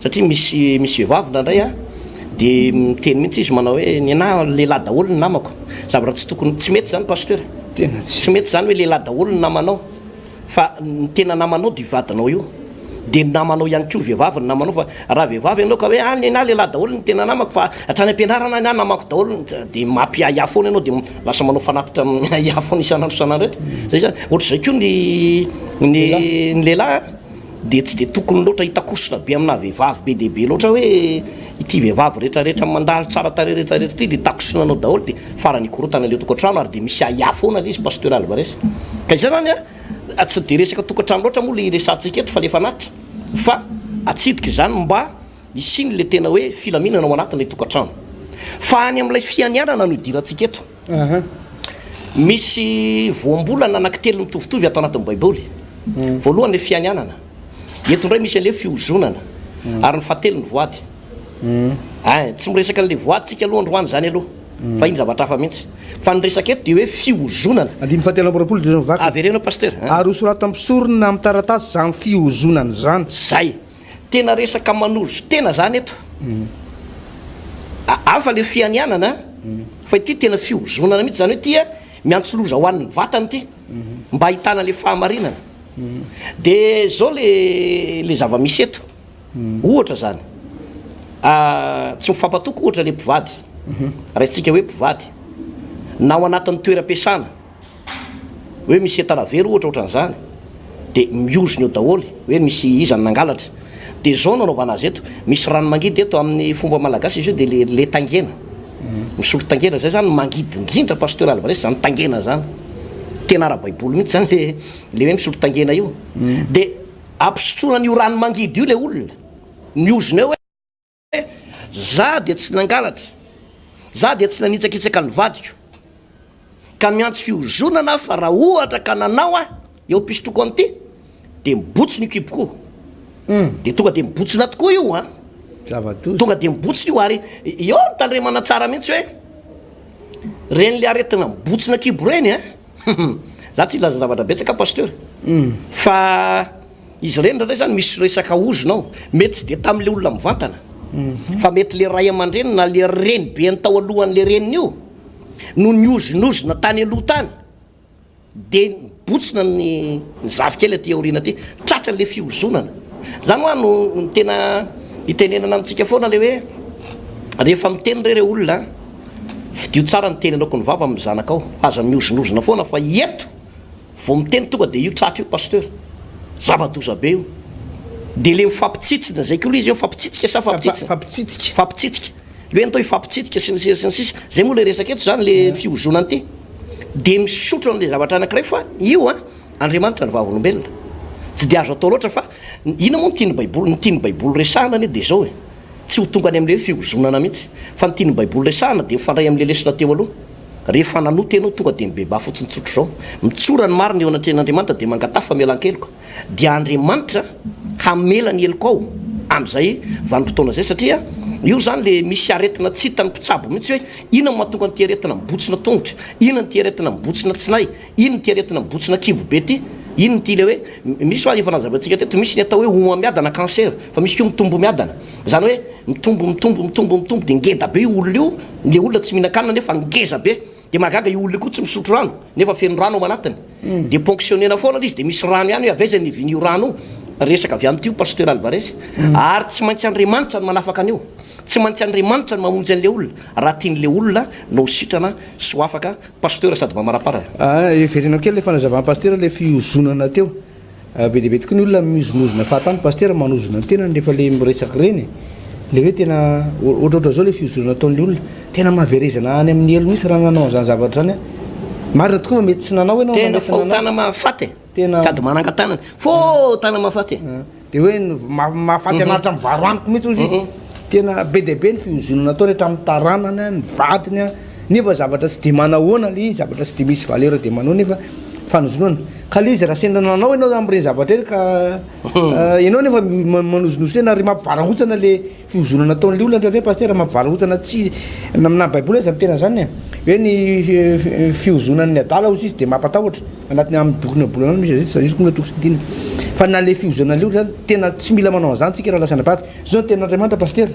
Speaker 2: satria misy misy vehivavy indraindray an dia miteny mihitsy izy manao hoe ny anah lehilahy daholo ny namako. Zavatra tsy tokony tsy mety izany Pasteur.
Speaker 1: Tena tsy.
Speaker 2: Tsy mety izany hoe lehilahy daholo ny namanao. Fa ny tena namanao dia io vadinao io. Dia ny namanao ihany koa vehivavy ny namanao fa raha vehivavy ianao ka hoe ah nenah lehilahy daholo ny tena namako fa hatrany am-pianarana nenah namako daholo dia mampiahiahy foana ianao dia lasa manao fanatitra miahiahy foana isan'andro isan'andro eto. Zay zany. Ohatr'izay koa ny ny ny lehilahy dia tsy dia tokony loatra hitakosona be aminà vehivavy be dia be loatra hoe ity vehivavy rehetrarehetra mandalo tsara tarehy rehetrarehetra ity dia takosonanao daholo dia farany hikorontana ilay tokantrano ary dia misy ahiahy foana ilay izy Pasteur Alvarez. Ka izay zany an, tsy dia resaka tokantrano loatra moa ilay resahantsika eto fa ilay fanatitra fa atsidika izany mba hisian'ilay tena hoe filaminana ao anatin'ilay tokantrano. Fa any amin'ilay fianianana no idirantsika eto. Misy voambolana anankitelo mitovitovy ato anatin'ny Baiboly. Voalohany ilay fianianana. Eto indray misy an'ilay fiozonana. Ary ny fahatelo ny voady. Ein, tsy miresaka an'ilay voady tsika aloha androany izany aloha. Fa iny zavatra hafa mihitsy. Fa ny resaka eto dia hoe fiozonana.
Speaker 1: Andininy fahatelo amby 20 dia izao ny vakiny.
Speaker 2: Avereno Pasteur.
Speaker 1: Ary hosoratan'ny mpisorona amin'ny taratasy izany fiozonana izany.
Speaker 2: Zay. Tena resaka manozo tena zany eto. Hafa le fianianana fa ity tena fiozonana mihitsy zany hoe ity miantso loza ho an'ny vatana ity mba ahitana le fahamarinana. De zao le le zava-misy eto. Ohatra zany tsy mifampatoky ohatra le mpivady. Raisintsika hoe mpivady na ao anatin'ny toeram-piasana. Hoe misy entana very ohatra ohatran'izany dia miozona eo daholo hoe misy iza no nangalatra. Dia izao no anaovana azy eto, misy rano mangidy eto amin'ny fomba malagasy izy io dia le le tangena, misolo tangena, zay zany mangidy indrindra Pasteur Alvarez zany tangena zany, tena ara-baiboly mihitsy zany le le hoe misolo tangena io. Dia ampisotroana an'io rano mangidy io le olona, miozona eo hoe. Za dia tsy nangalatra, za dia tsy nanitsakitsaka ny vadiko, ka miantso fiozonana aho fa raha ohatra ka nanao aho eo am-pisotroako an'ity dia mibotsina io kiboko io. Dia tonga dia mibotsina tokoa io an!
Speaker 1: Zava-doza.
Speaker 2: Tonga dia mibotsina io ary eo no tandremana tsara mihitsy hoe reny le aretina mibotsina kibo reny an! Za tsy hilaza zavatra betsaka Pasteur fa izy ireny indraindray zany misy resaka ozona ao, mety tsy dia tamin'le olona mivantana fa mety le ray aman-dreny na le renibeany tao alohan'le reniny io no niozonozona tany aloha tany. Dia nibotsina ny ny zafikely aty aoriana aty, tratra le fiozonana. Zany hoa no tena itenenana amintsika foana le hoe rehefa miteny re re olona a, fidio tsara ny teny aloaky ny vava amin'ny zanakao, aza miozonozona foana fa eto vao miteny tonga dia io tratra io pasteur, zava-doza be io. Dia le mifampitsitsina zay koa le izy hoe mifampitsitsika sa mifampitsitsina?
Speaker 1: Mifampitsitsika.
Speaker 2: Mifampitsitsika. Le hoe atao hifampitsidika sy ny sisa sy ny sisa, zay moa le resaka eto zany le fiozonana ity, de misotro an'le zavatra anakiray fa io an, Andriamanitra no vavolombelona, tsy de azo atao loatra fa inona moa no tian'ny baiboly, ny tian'ny baiboly resahana anie de zao e, tsy ho tonga any amle hoe fiozonana mihitsy, fa ny tian'ny baiboly resahana de mifandray amle lesona teo aloha, rehefa nanota ianao tonga de mibebaha fotsiny tsotr'izao, mitsora ny marina eo anatrehan'Andriamanitra de mangataha famelan-keloka. dia Andriamanitra hamela ny helokao amin'izay vanim-potoana izay satria io izany le misy aretina tsy hitan'ny mpitsabo mihitsy hoe inona no mahatonga an'ity aretina mibotsina tongotra, inona ity aretina mibotsina tsinay, inona ity aretina mibotsina kibo be ity, inona ity le hoe misy hoa efa nazavaintsika teto misy ny atao hoe homamiadana cancer fa misy koa mitombo miadana izany hoe mitombo mitombo mitombo mitombo dia ngeda be io olona io, le olona tsy mihinan-kanina nefa ngeza be. Dia mahagaga io olona io koa tsy misotro rano nefa feno rano ao anatiny. Dia ponctionner-na foana ilay izy dia misy rano ihany hoe avy aiza ny nivian'io rano io. Resaka avy amin'ity io Pasteur Alvarez. Ary tsy maintsy Andriamanitra no manafaka an'io. Tsy maintsy Andriamanitra no mamonjy an'ilay olona raha tian'ilay olona no ho sitrana sy ho afaka. Pasteur sady mamaraparana.
Speaker 1: Heverina kely ilay fanazavan'i Pasteur ilay fiozonana teo. Be dia be tokoa ny olona mihozonozona fahatany Pasitera manozona ny tenany rehefa le miresaka ireny e! Le hoe tena ohatrohatra zao le fihozonana ataon'le olona, tena mahaverezana any amin'ny helo mihitsy raha nanao an'izany zavatra izany aho. Marina tokoa fa mety tsy nanao ianao na
Speaker 2: Tena
Speaker 1: mety nanao.
Speaker 2: fahotana mahafaty e!
Speaker 1: Tena.
Speaker 2: Sady manangan-tanana. Fahotana mahafaty e!
Speaker 1: Dia hoe mahafaty anah hatramin'ny varo haniko mihitsy hozy izy. Tena be dia be ny fihozonana ataony hatramin'ny taranany, ny vadiny, nefa zavatra tsy dia manahoana ilay izy, zavatra tsy dia misy valeur dia manao nefa fanozonana. Ka ilay izy raha sendra nanao ianao amin'ireny zavatra ireny ka ianao nefa manozonozo tena ary mampivarahontsana ilay Fihozonana ataon'ilay olona indraindray Pasitera mampivarahontsana tsy na na baiboly aza miteny an'izany e, hoe ny fihozonan'ny adala hozy izy dia mampatahotra, anatin'ny amin'ny bokin'ny ohabolana any misy an'izay tsy tadidiko moa ilay toko sy andininy, fa na ilay fihozonan'ilay olona zany tena tsy mila manao an'izany tsika raha lasa anabavy, zao ny tenin'Andriamanitra Pasitera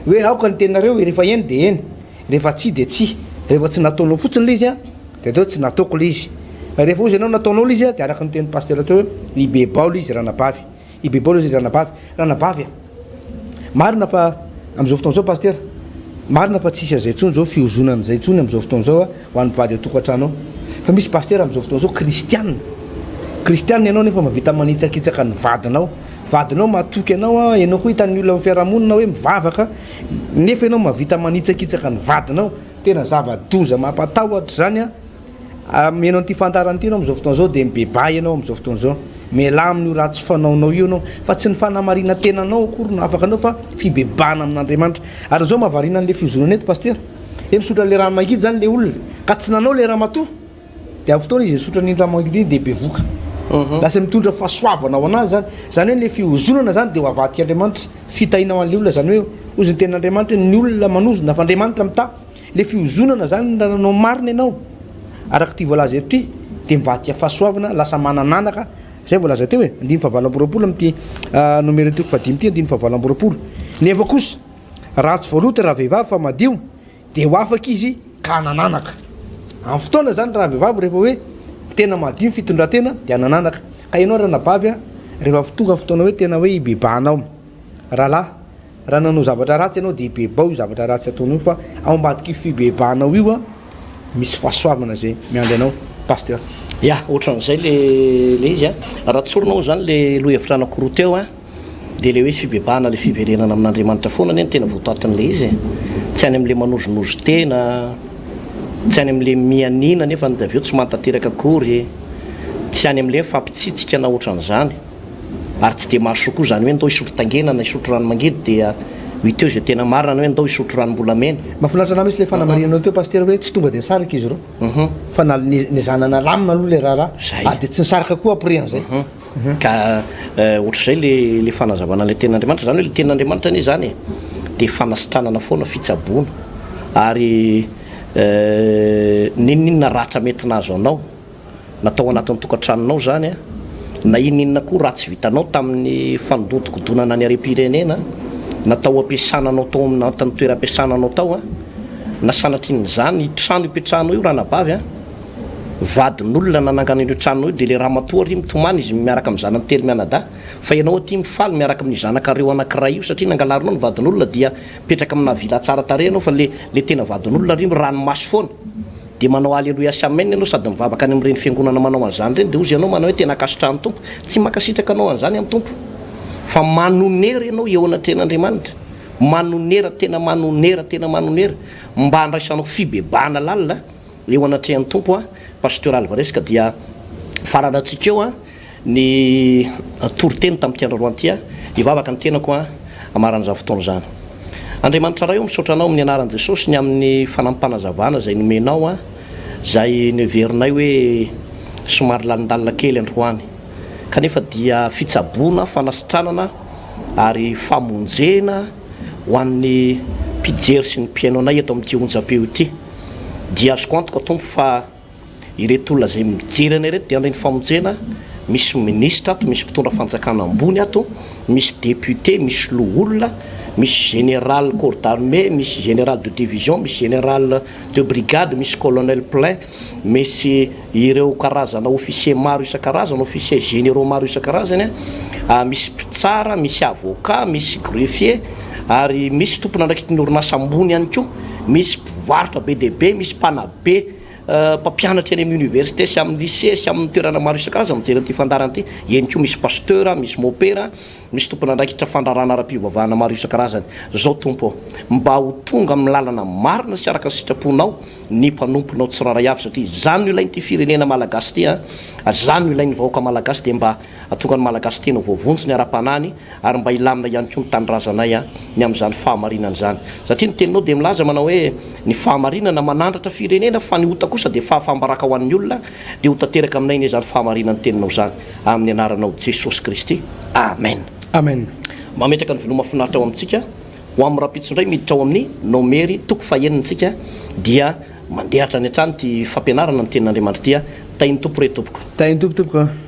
Speaker 1: hoe aoka ny teninareo rehefa eny dia eny, rehefa tsia dia tsia, rehefa tsy nataonao fotsiny ilay izy an dia atao hoe tsy nataoko ilay izy, rehefa hozy ianao nataonao ilay izy an dia araka ny tenin'i Pasitera teo hoe ibebaho ilay izy ranabavy. I Baiboly hozy ry ranabavy, ranabavy a! Marina fa amin'izao fotoana izao Pasitera, marina fa tsisy an'izay intsony izao fihozonana izay intsony amin'izao fotoana izao a, ho an'ny mpivady ao an-tokantrano ao. Fa misy Pasitera amin'izao fotoana izao kristiana, kristiana ianao nefa mahavita manitsakitsaka ny vadinao, vadinao matoky anao a, ianao koa hitan'ny olona amin'ny fiarahamonina hoe mivavaka, nefa ianao mahavita manitsakitsaka ny vadinao, tena zava-doza mampatahotra izany a! Mihaino an'ity fandaharana ity ianao amin'izao fotoana izao dia mibebaha ianao amin'izao fotoana izao. Mialà amin'io ratsy fanaonao io ianao. Fa tsy ny fanamarinan-tenanao akory no afaka anao fa fibebahana amin'Andriamanitra. Ary izao mahavariana an'ilay fiozonana eto Pasitera. Hoe misotra an'ilay rano mangidy izany ilay olona ka tsy nanao ilay ramatoa. Dia amin'ny fotoana izy nisotra an'iny rano mangidy iny dia bevoka. Lasa mitondra fahasoavana ho an'azy izany. Izany hoe ilay fiozonana izany dia ho avadik'Andriamanitra fitahiana ho an'ilay olona. Izany hoe hozy ny tenin'Andriamanitra hoe ny olona manozona fa Andriamanitra mitaha. Le fiozonana zany raha nanao marina ianao araka ity voalaza eto ity dia mivadika fahasoavana lasa manan'anaka zay voalaza teo e andininy faha 28 amin'ity nomero toko fahadimy ity andininy faha 28 nefa kosa raha tsy voaloto raha vehivavy fa madio dia ho afaka izy ka hanan'anaka amin'ny fotoana zany raha vehivavy rehefa hoe tena madio ny fitondran-tena dia hanan'anaka ka ianao ranabavy a rehefa tonga fotoana hoe tena hoe hibebahanao rahalahy Raha nanao zavatra ratsy ianao dia ibebaho io zavatra ratsy ataonao io fa ao ambadik'io fibebahanao io an misy fahasoavana izay miandry anao Pasteur.
Speaker 2: Ya, ohatran'izay le le izy an. Raha tsorina moa zany le lohahevitra anankiroa teo an, dia le hoe fibebahana le fiverenana amin'Andriamanitra foana anie no tena votoatin'le izy e. Tsy any amin'le manozonozo tena, tsy any amin'le mianiana nefa avy eo tsy mahatanteraka akory, tsy any amin'le mifampitsitsika na ohatran'izany. Ary tsy dia mahasoa koa izany hoe ndao hisotro tangenana, hisotro rano mangidy dia ho hita eo izay tena marina ny hoe ndao hisotro ranom-bolamena.
Speaker 1: Mahafinaritra anah mihitsy ilay fanamarinanao teo Pasitera hoe tsy tonga dia nisaraka izy ireo fa nezahana nalamina aloha ilay raharaha ary dia tsy nisaraka koa après an'izay.
Speaker 2: Ka ohatr'izay le le fanazavana ilay tenin'Andriamanitra, izany hoe ilay tenin'Andriamanitra anie izany e dia fanasitranana foana, fitsaboana ary n'inon'inona ratra mety nahazo anao. Na tao anatin'ny tokantranonao izany, na inon'inona koa ratsy vitanao tamin'ny fanodinkodinana ny harem-pirenena, na tao am-piasana anao tao anatin'ny toeram-piasana anao tao, na sanatrian'izany trano ipetrahanao io ranabavy a, vadin'olona nanangana an'io tranonao io dia ilay ramatoa ary mitomany izy miaraka amin'ny zanany telo mianadahy, fa ianao aty mifaly miaraka amin'io zanakareo anankiray io satria nangalarinao ny vadin'olona dia mipetraka amina villa tsara tarehy ianao fa ilay tena vadin'olona ary ranomaso foana. Dia manao Aleloia sy Amen ianao sady mivavaka any amin'ireny fiangonana manao an'izany ireny dia hozy ianao manao hoe tena ankasitrahan'ny Tompo. Tsy mankasitraka anao an'izany amin'ny Tompo. Fa manonera ianao eo anatrehan'Andriamanitra. Manonera, tena manonera, tena manonera. Mba handraisanao fibebahana lalina eo anatrehan'ny Tompo an. Pasteur Alvarez ka dia faranantsika eo an. Ny toriteny tamin'ity andro ity aho, hivavaka ny tenako aho hamaran'izany fotoana izany. Andriamanitra Ray ô, misaotra Anao amin'ny anaran'i Jesosy ny amin'ny fanampim-panazavana izay nomenao ahy, izay noheverinay hoe somary lalindalina kely androany. Kanefa dia fitsaboana, fanasitranana ary famonjena ho an'ny mpijery sy ny mpihaino anay eto amin'ity onjam-peo ity. Dia azoko antoka Tompo fa Ireto olona izay mijery anay ireto dia handray ny famonjena, misy minisitra ato, misy mpitondra fanjakana ambony ato, misy député, misy loholona, misy général corps d'armée, misy général de division, misy général de brigade, misy colonel plein, misy ireo karazana officier maro isan-karazany, officier généraux maro isan-karazany, misy mpitsara, misy avocat, misy greffier, ary misy tompon'andraikitry ny orinasa ambony ihany koa, misy mpivarotra be dia be, misy mpanabe. Mpampianatra eny amin'ny université sy amin'ny lycée sy amin'ny toerana maro isan-karazany mijery an'ity fandaharana ity. Eny koa misy pasteur, misy mopera, misy tompon'andraikitra fandraharahana ara-pivavahana maro isan-karazany. Izao Tompo ô, mba ho tonga amin'ny lalana marina sy araka ny sitraponao ny mpanomponao tsirairay avy satria izany no ilain'ity firenena malagasy ity an, ary izany no ilain'ny vahoaka malagasy dia mba Hahatonga ny Malagasy tena ho voavonjy ny ara-panahiny ary mba hilamina ihany koa ny tanindrazanay ny amin'izany fahamarinana izany. Satria ny teninao dia milaza manao hoe ny fahamarinana manandratra firenena fa ny ota kosa dia fahafaham-baraka ho an'ny olona dia ho tanteraka aminay anie izany fahamarinan'ny teninao izany. Amin'ny anaranao Jesosy Kristy. Amen.
Speaker 1: Amen.
Speaker 2: Mametraka ny veloma finaritra ao amintsika ho amin'ny rahampitso indray miditra ao amin'ny Nomery toko fahenina isika dia mandeha hatrany hatrany ity fampianarana ny tenin'Andriamanitra ity. Tahin'ny Tompo re tompoko.
Speaker 1: Tahin'ny Tompo tompoko.